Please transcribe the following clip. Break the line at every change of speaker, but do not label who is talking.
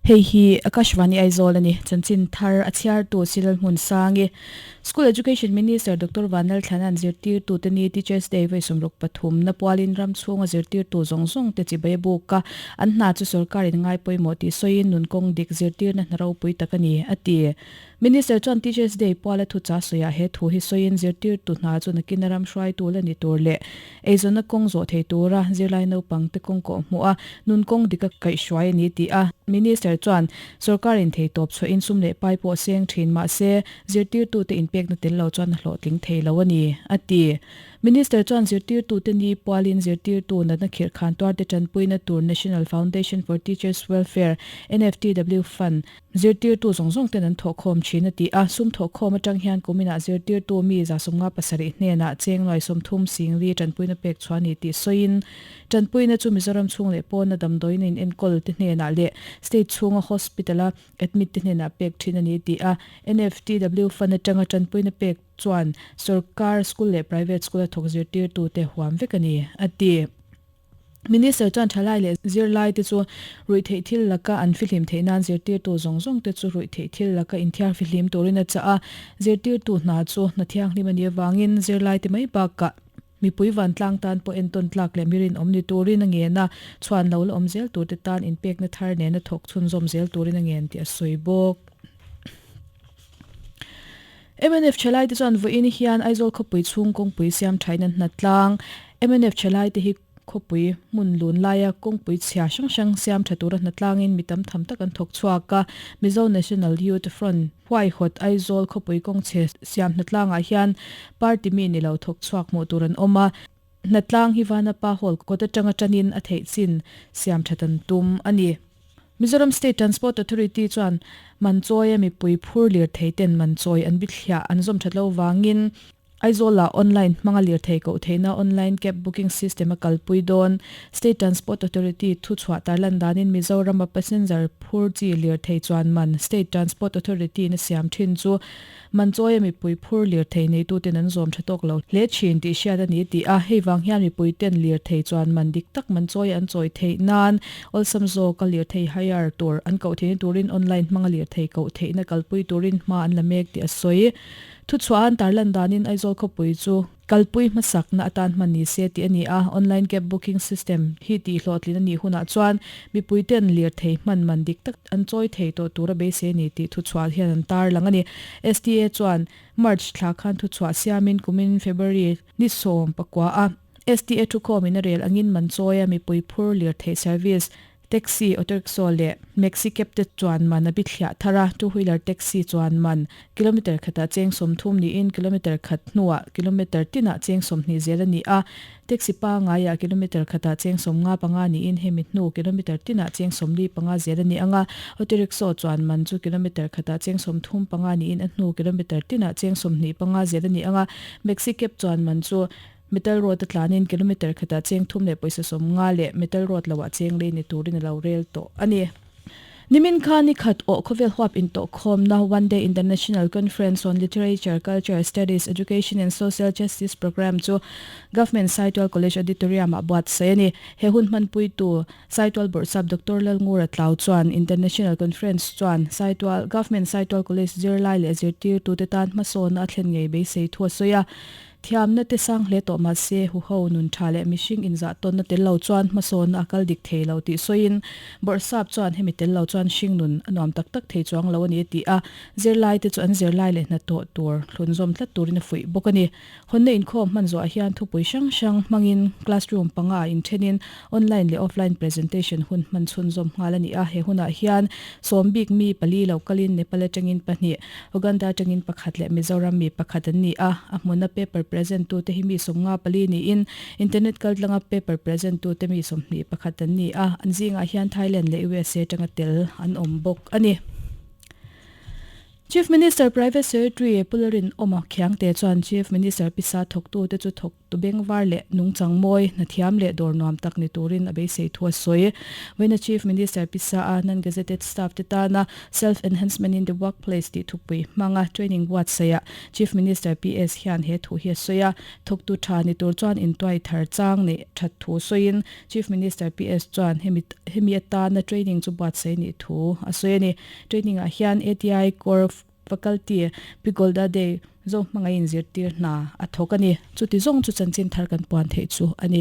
Hei hi Akashvani Aizawl a ni. Chanchin thar a chhiartu Silal Hmunsangi, School Education Minister Doctor Vanlalthlana'n zirtirtute ni Teachers Day vawi 63 na pualin ram chhunga zirtirtu zawng zawng te chibai a buk a, an hna chu sorkarin ngai pawimawh tih sawiin nun kawng dik zirtirna hna ropui tak a ni, a ti. Minister chuan Teachers Day puala thucha sawiah he thu hi sawiin zirtirtu hna chu nakina ram hruaitu la ni tur leh eizawnna kawng zawh thei tura zirlai naupang te kawng kawh hmuh a, nun kawng dika kaihhruai a ni tih a. Minister chuan sorkarin theitawp chhuahin sum leh pai pawh seng thin mah se zirtirtute inpekna tel lo chuan a hlawhtling thei lo a ni, a ti. Minister chuan zirtirtute ni pualin zirtirtu natna khirhkhan tuarte tanpuina tur National Foundation for Teachers Welfare, NFTW, Fund, Zirtirtu zawng zawng ten an thawhkhawm thin a ti a, sum thawhkhawm atang hian kuminah zirtirtu mi 57 hnenah cheng nuai 30 singli tanpuina pek chhuah a ni tih sawiin, tanpuina chu Mizoram chhung leh pawna damdawiin a inenkawl te hnenah leh state chhunga hospital-a admit te hnenah pek thin a ni ti a, NFTW fund atanga tanpuina pek chuan sorkar school leh private school-a thawk zirtirtute huam vek a ni, a ti. Minister chuan thalai leh zirlai te chu ruihtheih thil laka an fihlim theih nan zirtirtu zawng zawng te chu ruihtheih thil laka inthiar fihlim turin a chah a, zirtirtu hna chu hna thianghlim a nih avangin zirlai te mai bakah mipui vantlang tan pawh entawn tlak leh mirinawm ni turin a ngen a, chhuan lo la awm zel tur te tan inpekna thar nena thawk chhunzawm zel turin a ngen tih a sawi bawk. Mnf thalaite chuan vawiin hian Aizawl khawpui chhung kawngpui siam thaina hnatlang mnf thalaite hi khawpui hmun lun laia kawngpui chhia hrang hrang siam tha tura hnatlangin mi tam tham tak an thawk chhuak a. Mizo National Youth Front huaihawt Aizawl khawpui kawngchhe siam hnatlangah hian party mi ni lo thawk chhuak hmuh tur an awm a. Hnatlang hi Vanapa Hall kawt atanga tanin a theih chin siam that an tum a ni. Mizoram State Transport Authority chuan Manchawia mipui phur lirthei ten Manchawi an bithliah an zawm that lo vangin Aizawlah online hmanga lirthei koh theihna online cab booking system a kalpui dawn. State Transport Authority thuchhuah tarlan danin Mizorama passenger phur chi lirthei chuan man State Transport Authority in a siam thin chu Manchawia mipui phur lirthei neituten an zawm tha tawk lo hle thin tih hriat a ni tih a, hei vang hian mipuiten lirthei chuan man dik tak Manchawia an chawi theih nan awlsam zawka lirthei hire tur an koh theihna turin online hmanga lirthei koh theihna kalpui turin hma an la mek tih a sawi. Thuchhuah an tarlan danin Aizawl khawpui chu Kalpui hmasakna atan hman ni se tih a ni a, online cab booking system hi tihhlawhtlin a nih hunah chuan mipuiten lirthei hman man dik tak an chawi thei tawh tura beisei a ni tih thuchhuah hian an tarlang a ni. STA chuan March thla khan thuchhuah siamin kumin February ni 19 a STA thukhawmin a rel angin man chawia mipui phur lirthei service Taxi, auto rickshaw leh maxi cab te chuan man a bithliah thar a, two wheeler taxi chuan man kilometer khatah cheng 30 niin kilometer khat hnuah kilometer tinah cheng 20 zel a ni a, taxi pangaiah kilometer khatah cheng 55 niin hemi hnu kilometer tinah cheng 45 zel a ni ang a, auto rickshaw chuan man chu kilometer khatah cheng 35 niin a hnu kilometer tinah cheng 25 zel a ni ang a, maxi cab chuan man chu Metal road a tlanin kilometer khatah cheng thum leh pawisa 50 leh metal road loah cheng lei ni turin a lo rel tawh a ni. Nimin khan ni khat awh khawvel huap intawhkhawmna One Day International Conference on Literature, Culture, Studies, Education and Social Justice Programme chu Government Saitual College Auditorium-ah buatsaih a ni. He hun hmanpuitu Saitual Bawrhsap Doctor Lalngura Tlau chuan International Conference chuan Saitual Government Saitual College zirlai leh zirtirtute tan hmasawnna a thlen ngei beisei thu a sawi a. Thiamna te sang hle tawh mah se, huho nun tha leh mihring inzah tawnna tel lo chuan hmasawnna a kal dik thei lo tih sawiin, Bawrhsap chuan hemi tel lo chuan hring nun a nuam tak tak thei chuang lo a ni a ti a, zirlai te chu an zirlai leh hnathawh tur thlunzawm tlat turin a fuih bawk a ni. Hawnna inkhawm hman zawhah hian thupui hrang hrang hmangin classroom panga ah inthenin online leh offline presentation hun hman chhunzawm nghal a ni a, he hunah hian sawm bik mi pali lo kalin Nepal atangin pahnih, Uganda atangin pakhat leh Mizoram mi pakhat an ni a, a hmuna paper present tute hi mi 54 niin internet kaltlanga paper present tute mi 21 an ni a, an zingah hian Thailand leh USA atanga tel an awm bawk a ni. Chief Minister Private Secretary Pu Larin Awma Khiangte chuan Chief Minister pisa thawktute chu thawk. Tu bengvar leh nungchang mawi, hnathiam leh dawr nuam tak ni turin a beisei thu a sawi. Vawiina Chief Minister Pisa a non-gazetted staff te tana Self Enhancement in the Workplace tih thupui hmanga training buatsaihah Chief Minister PS hian he thu hi a sawi a. Thawktu tha ni tur chuan intuai thar chang neih that thu sawiin Chief Minister PS chuan hemi hemi atana training chu buatsaih nih thu a sawi a ni. Training ah hian ATI Corps Faculty Pi Golda Day zo hmangaih inzirtir hna a thawk a ni. Chuti zawng chu chanchin thar kan puan theih chu a ni.